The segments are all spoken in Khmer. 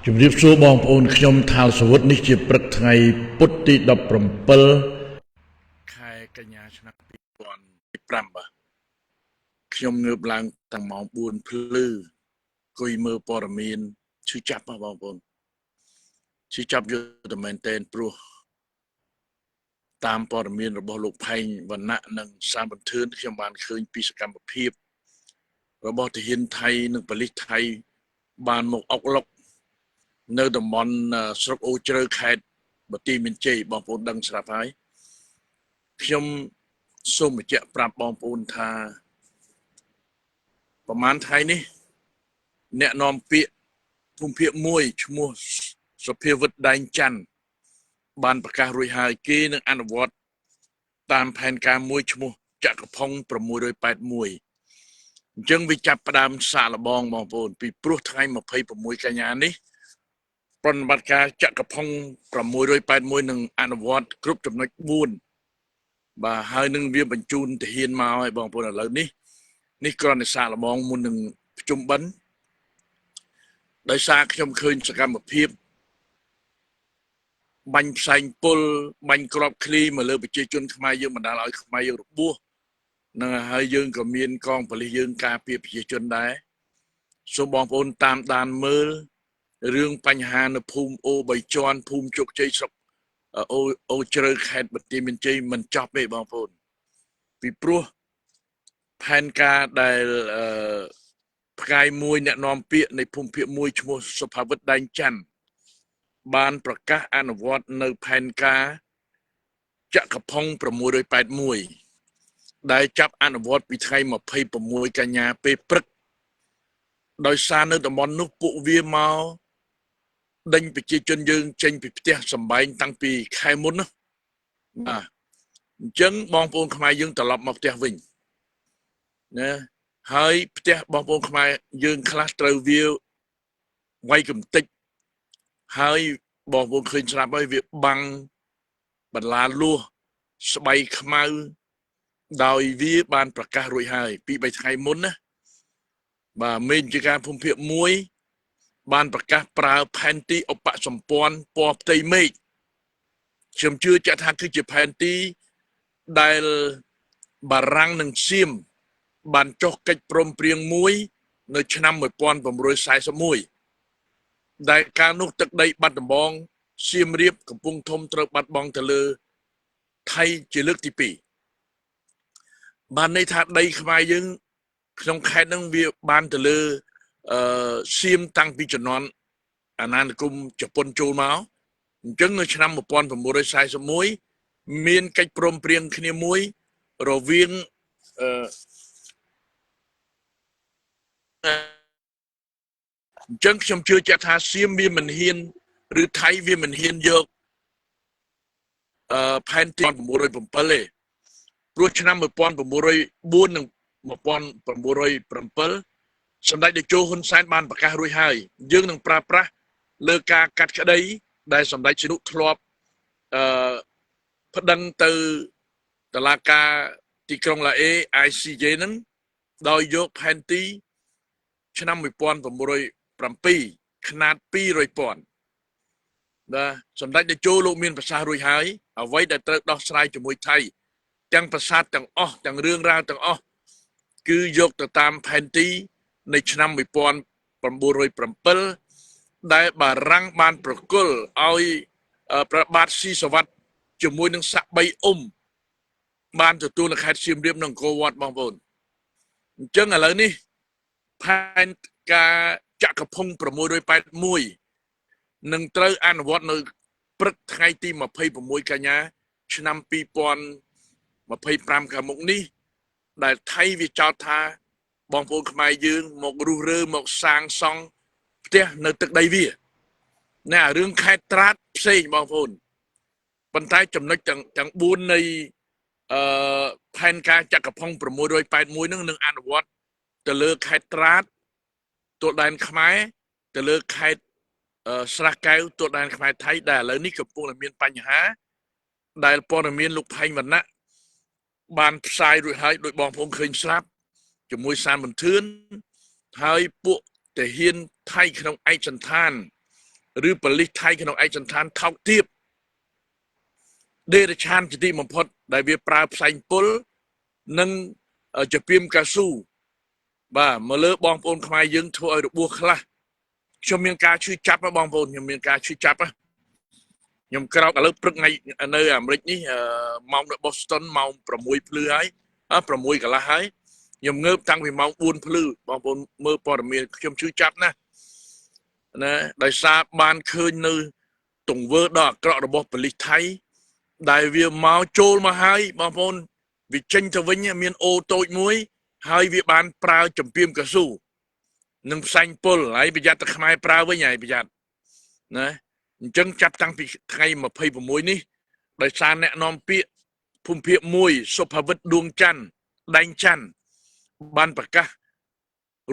ជំរាបសួរបងប្អូនខ្ញុំថាលសវុតនេះជាព្រឹកថ្ងៃពុធទី17ខែកញ្ញាឆ្នាំ2005បាទខ្ញុំងើបឡើងតាំងម៉ោង4ភ្លឺអង្គុយមើលព័ត៌មានឈឺចាប់ហ៎បងប្អូនឈឺចាប់យកតែមែនតែនព្រោះតាមព័ត៌មានរបស់លោកផែងវណ្ណៈនិងសានបន្ទឿនខ្ញុំបានឃើញពីសកម្មភាពរបស់ទាហានថៃនិងប៉ូលីសថៃបានមកអុកឡុក នៅតំបន់ស្រុកអូជ្រៅខេត្តបន្ទាយមានជ័យបងប្អូនដឹងស្រាប់ហើយខ្ញុំសូមបញ្ជាក់ប្រាប់បងប្អូនថាប្រហែលថ្ងៃនេះអ្នកនាំពាក្យភូមិភាគមួយឈ្មោះសុភាវិតដែងច័ន្ទបានប្រកាសរួចហើយគេនឹងអនុវត្តតាមផែនការមួយឈ្មោះចក្រភង681អញ្ចឹងវាចាប់ផ្ដើមសាកល្បងបងប្អូនពីព្រោះថ្ងៃ26កញ្ញានេះ ប្រតិបត្តិការចក្រភង681នឹងអនុវត្តគ្រប់ចំណុច4បាទហើយនឹងវាបញ្ជូនទាហានមកឲ្យបងប្អូនឥឡូវនេះនេះគ្រាន់តែសាកល្បងមុននឹងភ្ជុំបិណ្ឌដោយសារខ្ញុំឃើញសកម្មភាពបាញ់ផ្សែងពុលបាញ់ក្របឃ្លីមកលើប្រជាជនខ្មែរយើងបណ្ដាលឲ្យខ្មែរយើងរបួសនឹងហើយយើងក៏មានកងប៉ូលីសយើងការពារប្រជាជនដែរសូមបងប្អូនតាមដានមើល រឿងបញ្ហានៅភូមិអូបីជាន់ភូមិជោគជ័យស្រុកអូអូជ្រៅខេត្តបន្ទាយមានជ័យមិនចប់ទេបងប្អូនពីព្រោះផែនការដែលអឺផ្កាយមួយអ្នកនាំពាក្យនៃភូមិភាគមួយឈ្មោះសុផាវិតដែងច័ន្ទបានប្រកាសអនុវត្តនៅផែនការចក្រភង681ដែលចាប់អនុវត្តពីថ្ងៃ26កញ្ញាពេលព្រឹកដោយសារនៅតំបន់នោះពួកវាមកដេញប្រជាជនយើងចេញពីផ្ទះសម្បែងតាំងពីខែមុនណាបាទអញ្ចឹងបងប្អូនខ្មែរយើងត្រឡប់មកផ្ទះវិញណាហើយផ្ទះបងប្អូនខ្មែរយើងខ្លះត្រូវវាវាយកំតិចហើយបងប្អូនឃើញស្រាប់ហើយវាបាំងបន្លាលួសស្បៃខ្មៅដោយវាបានប្រកាសរួចហើយពី3ថ្ងៃមុនណាបាទមេជាការភូមិភាគ1បានប្រកាសប្រើផែនទីឧបសម្ព័ន្ធពណ៌ផ្ទៃមេឃខ្ញុំជឿជាក់ថាគឺជាផែនទីដែលបារាំងនិងសៀមបានចុះកិច្ចព្រមព្រៀងមួយនៅឆ្នាំ1941ដែលកាលនោះទឹកដីបាត់ដំបងសៀមរាបកំពង់ធំត្រូវបាត់បង់ទៅលើថៃជាលើកទី2បានន័យថាដីខ្មែរយើងក្នុងខេត្តហ្នឹងវាបានទៅលើអឺសៀមតាំងពីជំនាន់អាណានិគមជប៉ុនចូលមកអញ្ចឹងនៅឆ្នាំ1941មានកិច្ចព្រមព្រៀងគ្នាមួយរវាងអឺអញ្ចឹងខ្ញុំជឿជាក់ថាសៀមវាមិនហ៊ានឬថៃវាមិនហ៊ានយកអឺផែនទី1907ទេព្រោះឆ្នាំ1904និង1907សម្ដេចតេជោហ៊ុនសែនបានប្រកាសរួចហើយយើងនឹងប្រើប្រាស់លើការកាត់ក្តីដែលសម្ដេចសីនុធ្លាប់អឺប្តឹងទៅតឡាការទីក្រុងឡាអេ ICJ ហ្នឹងដោយយកផែនទីឆ្នាំ1907ខ្នាត200,000បាទសម្ដេចតេជោលោកមានប្រសាសន៍រួចហើយអ្វីដែលត្រូវដោះស្រាយជាមួយថៃទាំងប្រាសាទទាំងអស់ទាំងរឿងរ៉ាវទាំងអស់គឺយកទៅតាមផែនទីនៃឆ្នាំ1907ដែលបារាំងបានប្រគល់ឲ្យព្រះបាទស៊ីសវត្តជាមួយនឹងស័ក3អ៊ំបានទទួលនៅខេត្តសៀមរាបនិងអង្គរវត្តបងប្អូនអញ្ចឹងឥឡូវនេះផែនការចក្រភង681នឹងត្រូវអនុវត្តនៅព្រឹកថ្ងៃទី26កញ្ញាឆ្នាំ2025ខាងមុខនេះដែលថៃវាចោទថាបងប្អូនខ្មែរយើងមករុះរើមកសាងសង់ផ្ទះនៅទឹកដីវាណែរឿងខេត្តត្រាតផ្សេងបងប្អូនប៉ុន្តែចំណុចទាំង4នៃអឺផែនការចក្រភង681នឹងនឹងអនុវត្តទៅលើខេត្តត្រាតទួលដែនខ្មែរទៅលើខេត្តស្រះកែវទួលដែនខ្មែរថៃដែលឥឡូវនេះកំពុងតែមានបញ្ហាដែលព័ត៌មានលោកផែងវណ្ណៈបានផ្សាយរួចហើយដោយបងប្អូនឃើញស្រាប់ជាមួយសានបន្ទឿនហើយពួកទាហានថៃក្នុងឯកសន្តាន ឬប៉ូលីសថៃក្នុងឯកសណ្ឋានថោកទាបដេរឆានជាទីបំផុតដែលវាប្រើផ្សែងពុលនិងជាពីមកៅស៊ូបាទមកលើបងប្អូនខ្មែរយើងធ្វើឲ្យរបួសខ្លះខ្ញុំមានការឈឺចាប់ណាបងប្អូនខ្ញុំមានការឈឺចាប់ណាខ្ញុំក្រោកឥឡូវព្រឹកថ្ងៃនៅអាមេរិកនេះម៉ោងនៅ Boston ម៉ោង6ភ្លឺហើយ6កន្លះហើយខ្ញុំងើបតាំងពីម៉ោង4ភ្លឺបងប្អូនមើលព័ត៌មានខ្ញុំឈឺចាប់ណាស់ណាដោយសារបានឃើញនៅទង្វើដ៏អាក្រក់របស់ប៉ូលីសថៃដែលវាមកចូលមកហើយបងប្អូនវាចេញទៅវិញមានអូតូចមួយហើយវាបានប្រើចម្ពាមកស៊ូនិងផ្សែងពុលហើយប្រយ័ត្នតែខ្មែរប្រើវិញហើយប្រយ័ត្នណាអញ្ចឹងចាប់តាំងពីថ្ងៃ26នេះដោយសារអ្នកនាំពាក្យភូមិភាគ1សុផាវិតដួងច័ន្ទដែងច័ន្ទបានប្រកាស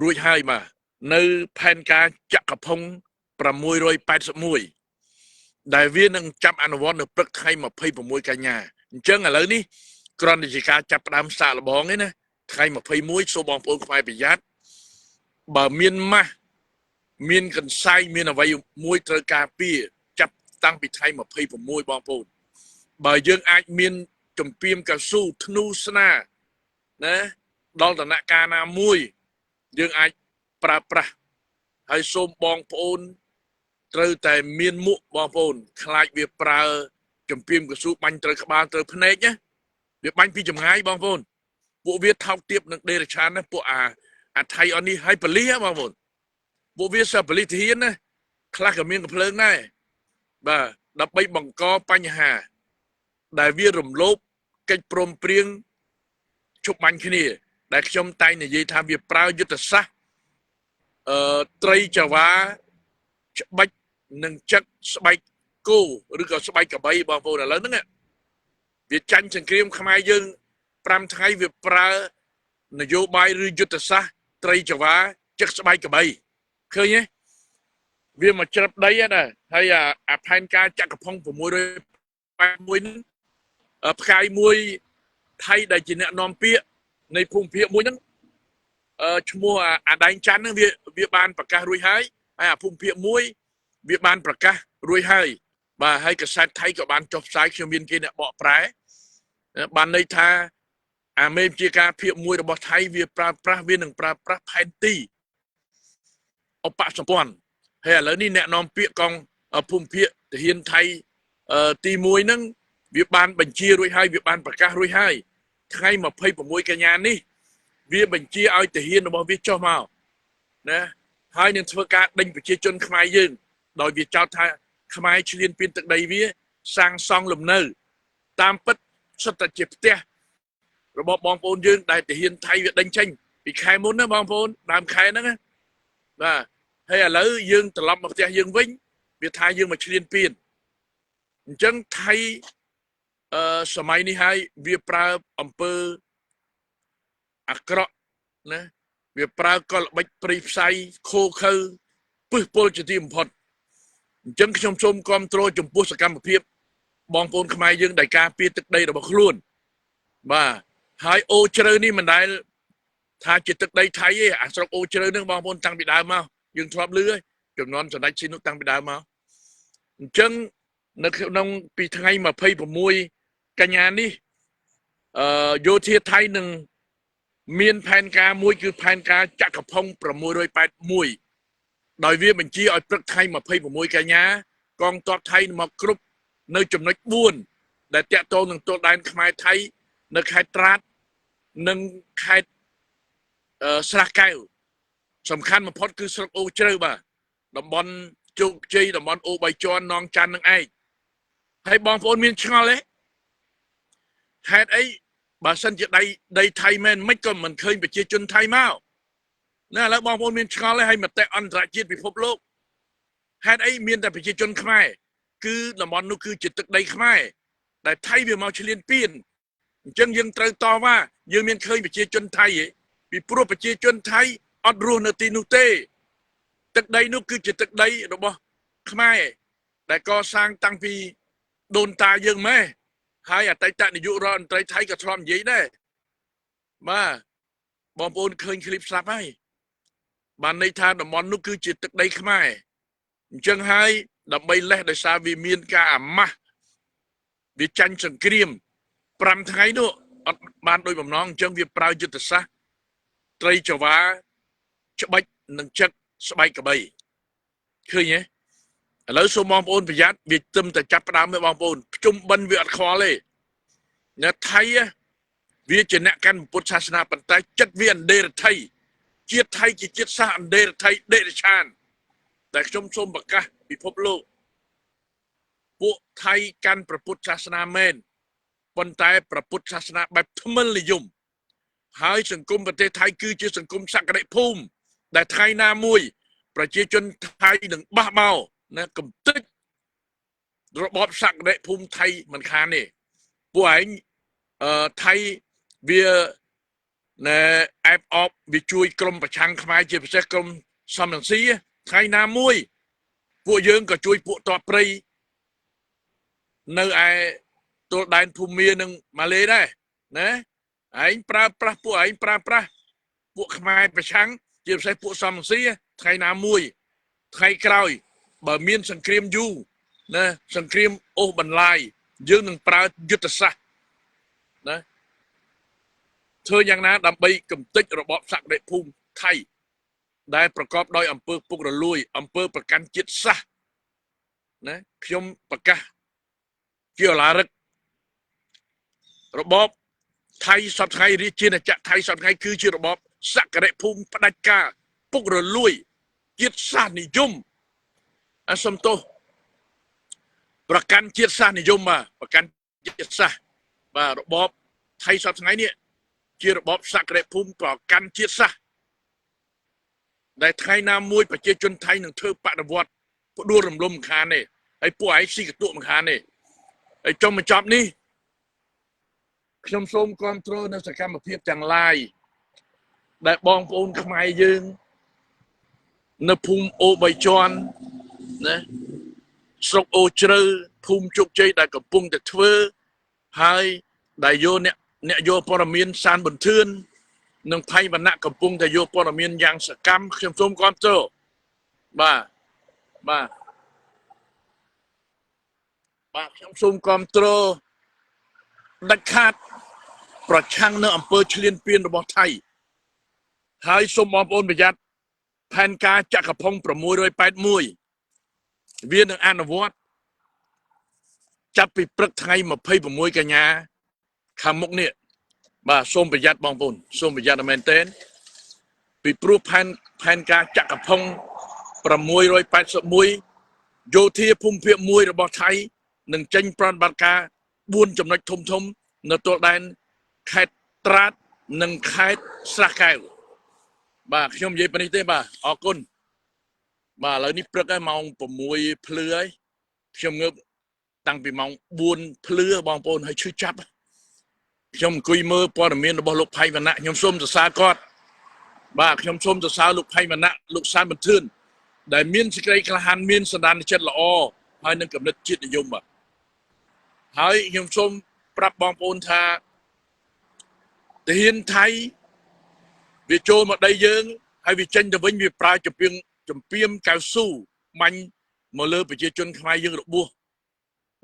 រួចហើយបាទនៅផែនការចក្រភង681ដែលវានឹងចាប់អនុវត្តនៅព្រឹកថ្ងៃ26កញ្ញាអញ្ចឹងឥឡូវនេះគ្រាន់តែជាការចាប់ផ្ដើមសាកល្បងឯណាថ្ងៃ21សូមបងប្អូនខ្មែរប្រយ័ត្នបើមានម៉ាស់មានកន្សែងមានអ្វីមួយត្រូវការពារចាប់តាំងពីថ្ងៃ26បងប្អូនបើយើងអាចមានចម្ពាមកៅស៊ូធ្នូស្នាណាដល់ដំណាក់កាលណាមួយយើងអាចប្រើប្រាស់ហើយសូមបងប្អូនត្រូវតែមានមុខបងប្អូនខ្លាចវាប្រើចម្ពាមកស៊ូបាញ់ត្រូវក្បាលត្រូវភ្នែកណាវាបាញ់ពីចម្ងាយបងប្អូនពួកវាថោកទាបនឹងដេរឆានណាពួកអាថៃអននេះឲ្យប៉ូលីសបងប្អូនពួកវាសិប៉ូលីសធានណាខ្លះក៏មានកំភ្លើងដែរបាទដើម្បីបង្កបញ្ហាដែលវារំលោភកិច្ចព្រមព្រៀងជប់បាញ់គ្នាដែលខ្ញុំតែងនិយាយថាវាប្រើយុទ្ធសាស្ត្រត្រីចវាច្បាច់និងចឹកស្បែកគោឬក៏ស្បែកក្របីបងប្អូនឥឡូវហ្នឹងវាចាញ់សង្គ្រាមខ្មែរយើង5ថ្ងៃវាប្រើនយោបាយឬយុទ្ធសាស្ត្រត្រីចវាចឹកស្បែកក្របីឃើញទេវាមកច្រឹបដីណាហើយអាផែនការចក្រភង681ហ្នឹងផ្កាយមួយថៃដែលជាអ្នកនាំពាក្យនៃភូមិភាគមួយហ្នឹងឈ្មោះអាដែងច័ន្ទហ្នឹងវាបានប្រកាសរួចហើយហើយអាភូមិភាគមួយវាបានប្រកាសរួចហើយបាទហើយកសែតថៃក៏បានចុះផ្សាយខ្ញុំមានគេអ្នកបកប្រែបានន័យថាអាមេជាការភាគមួយរបស់ថៃវាប្រើប្រាស់វានឹងប្រើប្រាស់ផែនទីឧបសម្ព័ន្ធហើយឥឡូវនេះអ្នកនាំពាក្យកងភូមិភាគទាហានថៃទី1ហ្នឹងវាបានបញ្ជារួចហើយវាបានប្រកាសរួចហើយថ្ងៃ26កញ្ញានេះវាបញ្ជាឲ្យទាហានរបស់វាចុះមកណាហើយនឹងធ្វើការដេញប្រជាជនខ្មែរយើងដោយវាចោទថាខ្មែរឈ្លានពានទឹកដីវាសាងសង់លំនៅតាមពិតសុទ្ធតែជាផ្ទះរបស់បងប្អូនយើងដែលទាហានថៃវាដេញចេញពីខែមុនណាបងប្អូនដើមខែហ្នឹងណាបាទហើយឥឡូវយើងត្រឡប់មកផ្ទះយើងវិញវាថាយើងមកឈ្លានពានអញ្ចឹងថៃសម័យនេះហើយវាប្រើអំពើអាក្រក់ណាវាប្រើកលល្បិចព្រៃផ្សៃខូខើពឹសពលជាទីបំផុតអញ្ចឹងខ្ញុំសូមគាំទ្រចំពោះសកម្មភាពបងប្អូនខ្មែរយើងដែលការពារទឹកដីរបស់ខ្លួនបាទហើយអូជ្រៅនេះមិនដែលថាជាទឹកដីថៃទេអាស្រុកអូជ្រៅនឹងបងប្អូនតាំងពីដើមមកយើងធ្លាប់ឮហើយចំនួនសម្ដេចស៊ីនុតាំងពីដើមមកអញ្ចឹងនៅក្នុងពីថ្ងៃ26កញ្ញានេះយោធាថៃនឹងមានផែនការមួយគឺផែនការចក្រភង681ដោយវាបញ្ជាឲ្យព្រឹកថ្ងៃ26កញ្ញាកងទ័ពថៃមកគ្រប់នៅចំណុច4ដែលតាក់ទងនឹងទល់ដែនខ្មែរថៃនៅខេត្តត្រាតនិងខេត្តស្រះកែវសំខាន់បំផុតគឺស្រុកអូជ្រៅបាទតំបន់ជោគជ័យតំបន់អូបីជាន់នងច័ន្ទនឹងឯងហើយបងប្អូនមានឆ្ងល់ទេហេតុអីបើសិនជាដីថៃមែនមិនក៏មិនឃើញប្រជាជនថៃមកណាឥឡូវបងប្អូនមានឆ្ងល់ទេហើយមតិអន្តរជាតិពិភពលោកហេតុអីមានតែប្រជាជនខ្មែរគឺតំបន់នោះគឺជាទឹកដីខ្មែរដែលថៃវាមកឈ្លានពានអញ្ចឹងយើងត្រូវតវ៉ាយើងមានឃើញប្រជាជនថៃទេពីព្រោះប្រជាជនថៃអត់រស់នៅទីនោះទេទឹកដីនោះគឺជាទឹកដីរបស់ខ្មែរដែលកសាងតាំងពីដូនតាយើងម៉េះហើយអតីតនាយករដ្ឋមន្ត្រីថៃក៏ធ្លាប់និយាយដែរបាទបងប្អូនឃើញឃ្លីបស្រាប់ហើយបានន័យថាតំបន់នោះគឺជាទឹកដីខ្មែរអញ្ចឹងហើយ ដើម្បីលេះដោយសារវាមានការអាម៉ាស់វាចាញ់សង្គ្រាម5ថ្ងៃនោះអត់បានដោយបំណងអញ្ចឹងវាប្រើយុទ្ធសាស្ត្រត្រីចវាច្បិចនិងចឹកស្បែកកបីឃើញទេឥឡូវសូមបងប្អូនប្រយ័ត្នវាទឹមតែចាប់ផ្ដើមទេបងប្អូនភ្ជុំបិណ្ឌវាអត់ខ្វល់ទេអ្នកថៃវាជាអ្នកកាន់ពុទ្ធសាសនាប៉ុន្តែចិត្តវាអន្តេរថៃជាតិថៃជាជាតិសាសន៍អន្តេរថៃដេរឆានតែខ្ញុំសូមប្រកាសពិភពលោកពួកថៃកាន់ព្រះពុទ្ធសាសនាមែនប៉ុន្តែព្រះពុទ្ធសាសនាបែបថ្មិលនិយមហើយសង្គមប្រទេសថៃគឺជាសង្គមសក្តិភូមិដែលថ្ងៃណាមួយប្រជាជនថៃនឹងបះបោណាកំទេចរបបសក្តិភូមិថៃមិនខានទេពួកឯងថៃវាណែអែបអបវាជួយក្រមប្រឆាំងខ្មែរជាពិសេសក្រមសំរងស៊ីថ្ងៃណាមួយពួកយើងក៏ជួយពួកតបព្រៃនៅឯទល់ដែនភូមានិងម៉ាឡេដែរណាឯងប្រើប្រាស់ពួកឯងប្រើប្រាស់ពួកខ្មែរប្រឆាំងជាពិសេសពួកសំរងស៊ីថ្ងៃណាមួយថ្ងៃក្រោយបើមានសង្គ្រាមយូរណាសង្គ្រាមអូសបន្លាយយើងនឹងប្រើយុទ្ធសាស្ត្រណាធ្វើយ៉ាងណាដើម្បីកំទេចរបបសក្តិភូមិថៃដែលប្រកបដោយអំពើពុករលួយអំពើប្រកាន់ជាតិសាសន៍ណាខ្ញុំប្រកាសជាអឡារឹករបបថៃសប្តាហ៍ថ្ងៃរាជាណាចក្រថៃសប្តាហ៍ថ្ងៃគឺជារបបសក្តិភូមិផ្ដាច់ការពុករលួយជាតិសាសន៍និយមអសុំទោសប្រកាន់ជាតិសាសន៍និយមបាទប្រកាន់ជាតិសាសន៍បាទរបបថៃសប្តាហ៍ថ្ងៃនេះជារបបសក្តិភូមិប្រកាន់ជាតិសាសន៍ដែលថ្ងៃណាមួយប្រជាជនថៃនឹងធ្វើបដិវត្តផ្ដួលរំលំខានទេហើយពួកឯងស៊ីកតុមិនខានទេហើយចុងបញ្ចប់នេះខ្ញុំសូមគ្រប់គ្រងនៅសកម្មភាពទាំងឡាយដែលបងប្អូនខ្មែរយើងនៅភូមិអូបីជាន់ណាស្រុកអូជ្រៅភូមិជោគជ័យដែលកំពុងតែធ្វើហើយដែលយកអ្នកយកព័ត៌មានសានបន្ទឿននិងថៃវណ្ណៈកំពុងតែយកព័ត៌មានយ៉ាងសកម្មខ្ញុំសូមគ្រប់គ្រងបាទបាទបាទខ្ញុំសូមគ្រប់គ្រងដាច់ខាតប្រឆាំងនៅអំពើឈ្លានពានរបស់ថៃហើយសូមបងប្អូនប្រយ័ត្នផែនការចក្រភង681វានឹងអនុវត្តចាប់ពីព្រឹកថ្ងៃ26កញ្ញាខាងមុខនេះបាទសូមប្រយ័ត្នបងប្អូនសូមប្រយ័ត្នមែនទែនពីព្រោះផែនការចក្រភង681យោធាភូមិភាគ1របស់ថៃនឹងចេញប្រតិបត្តិការ4ចំណុចធំធំនៅទល់ដែនខេត្តត្រាតនិងខេត្តស្រះកែវបាទខ្ញុំនិយាយប៉ុណ្នេះទេបាទអរគុណបាទឥឡូវនេះព្រឹកហើយម៉ោង6ភ្លឺហើយខ្ញុំងើបតាំងពីម៉ោង4ភ្លឺបងប្អូនហើយឈឺចាប់ខ្ញុំអង្គុយមើលព័ត៌មានរបស់លោកផៃវណ្ណៈខ្ញុំសូមសរសើរគាត់បាទខ្ញុំសូមសរសើរលោកផៃវណ្ណៈលោកសានបន្ទឿនដែលមានសេចក្តីក្លាហានមានសន្តានចិត្តល្អហើយនឹងគំនិតជាតិនិយមបាទហើយខ្ញុំសូមប្រាប់បងប្អូនថាទាហានថៃវាចូលមកដីយើងហើយវាចេញទៅវិញវាប្រើចំពីងចំពីមកៅស៊ូបាញ់មកលើប្រជាជនខ្មែរយើងរបួស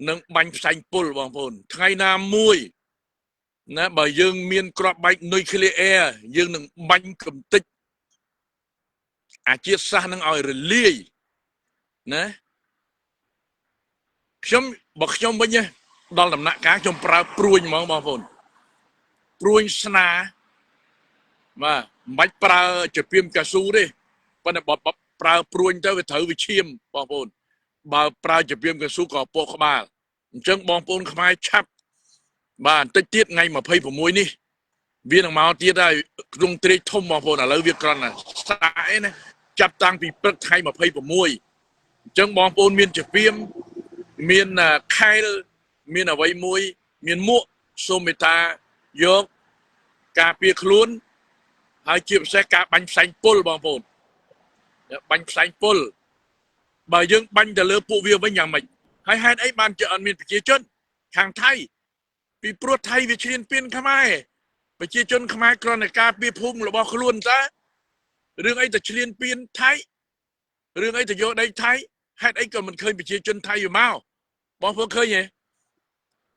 និងបាញ់ផ្សែងពុលបងប្អូនថ្ងៃណាមួយណាបើយើងមានគ្រាប់បែកនុយក្លេអ៊ែរយើងនឹងបាញ់កំទេចអាជាតិសាសន៍នឹងឲ្យរលាយណាខ្ញុំបើខ្ញុំវិញដល់ដំណាក់កាលខ្ញុំប្រើព្រួញហ្មងបងប្អូនព្រួញស្នាបាទមិនបាច់ប្រើជាពីមកៅស៊ូទេប៉ុន្តែបើប្រើព្រួញទៅវាត្រូវវាឈាមបងប្អូនបើប្រើជាពីមកៅស៊ូក៏ពកក្បាលអញ្ចឹងបងប្អូនខ្មែរឆាប់បាទបន្តិចទៀតថ្ងៃ26នេះវានឹងមកទៀតហើយក្នុងទ្រាយធំបងប្អូនឥឡូវវាក្រន់ណាសាកឯណាចាប់តាំងពីព្រឹកថ្ងៃ26អញ្ចឹងបងប្អូនមានជាពីមមានខែលមានអ្វីមួយមានមួកសូមមេត្តាយកការពារខ្លួនហើយជាពិសេសការបាញ់ផ្សែងពុលបងប្អូនបាញ់ផ្សែងពុលបើយើងបាញ់ទៅលើពួកវាវិញយ៉ាងម៉េចហើយហេតុអីបានជាអត់មានប្រជាជនខាងថៃពីព្រោះថៃវាឈ្លានពានខ្មែរប្រជាជនខ្មែរគ្រាន់តែការពារភូមិរបស់ខ្លួនតើរឿងអីទៅឈ្លានពានថៃរឿងអីទៅយកដីថៃ ហេតុអីក៏មិនឃើញប្រជាជនថៃវាមកបងប្អូនឃើញទេ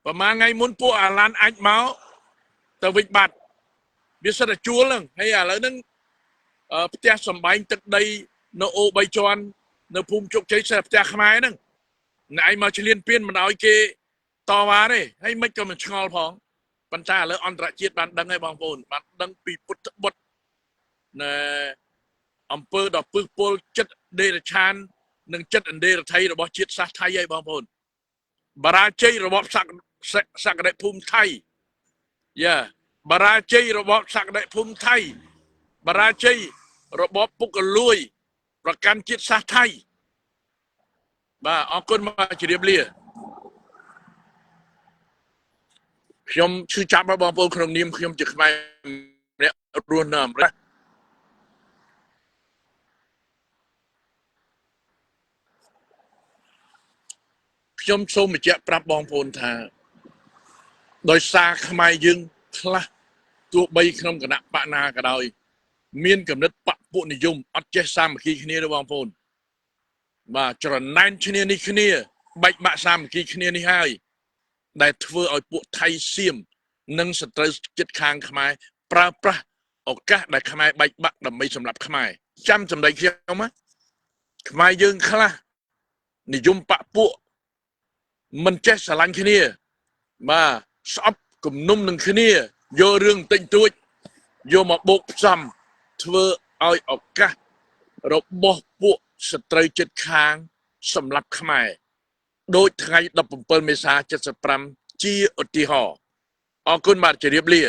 ប្រហែលថ្ងៃមុនពួកអាឡានអាចមកទៅវិញបាត់វាសិតតែជួលហ្នឹងហើយឥឡូវហ្នឹងផ្ទះសំបែងទឹកដីនៅអូ3ជាន់នៅភូមិជោគជ័យសិតផ្ទះខ្មែរហ្នឹងអ្នកឯងមកឆ្លៀនពៀនមិនឲ្យគេតវ៉ាទេហើយមិនក៏មិនឆ្ងល់ផងប៉ុន្តែឥឡូវអន្តរជាតិបានដឹងហើយបងប្អូនបានដឹងពីពុទ្ធបុត្រណែអំពើដ៏ពឹសពលចិត្តដេរឆាននិងចិត្តអណ្ដេរថៃរបស់ជាតិសាសន៍ថៃហើយបងប្អូនបរាជ័យរបបសក្តិភូមិថៃយ៉ាបរាជ័យរបបសក្តិភូមិថៃបរាជ័យរបបពុកលួយប្រកាន់ជាតិសាសន៍ថៃបាទអរគុណមកជម្រាបលាខ្ញុំឈឺចាប់បងប្អូនក្នុងនាមខ្ញុំជាខ្មែរម្នាក់រស់នៅអាមេរិកខ្ញុំសូមបញ្ជាក់ប្រាប់បងប្អូនថាដោយសារខ្មែរយើងខ្លះទោះបីក្នុងគណៈបកណាក៏ដោយមានគំនិតបពុនិយមអត់ចេះសាមគ្គីគ្នាទេបងប្អូនបាទច្រណែនគ្នានេះគ្នាបែកបាក់សាមគ្គីគ្នានេះហើយដែលធ្វើឲ្យពួកថៃសៀមនិងសត្រូវចិត្តខាងខ្មែរប្រើប្រាស់ឱកាសដែលខ្មែរបែកបាក់ដើម្បីសម្រាប់ខ្មែរចាំសម្ដីខ្ញុំណាខ្មែរយើងខ្លះនិយមបពុមិនចេះស្រឡាញ់គ្នាបាទស្អប់គំនុំនឹងគ្នាយករឿងបន្តិចបន្តួចយកមកបោកផ្សំធ្វើឲ្យឱកាសរបស់ពួកសត្រូវចិត្តខាងសម្រាប់ខ្មែរដូចថ្ងៃ17មេសា75ជាឧទាហរណ៍អរគុណបាទជម្រាបលា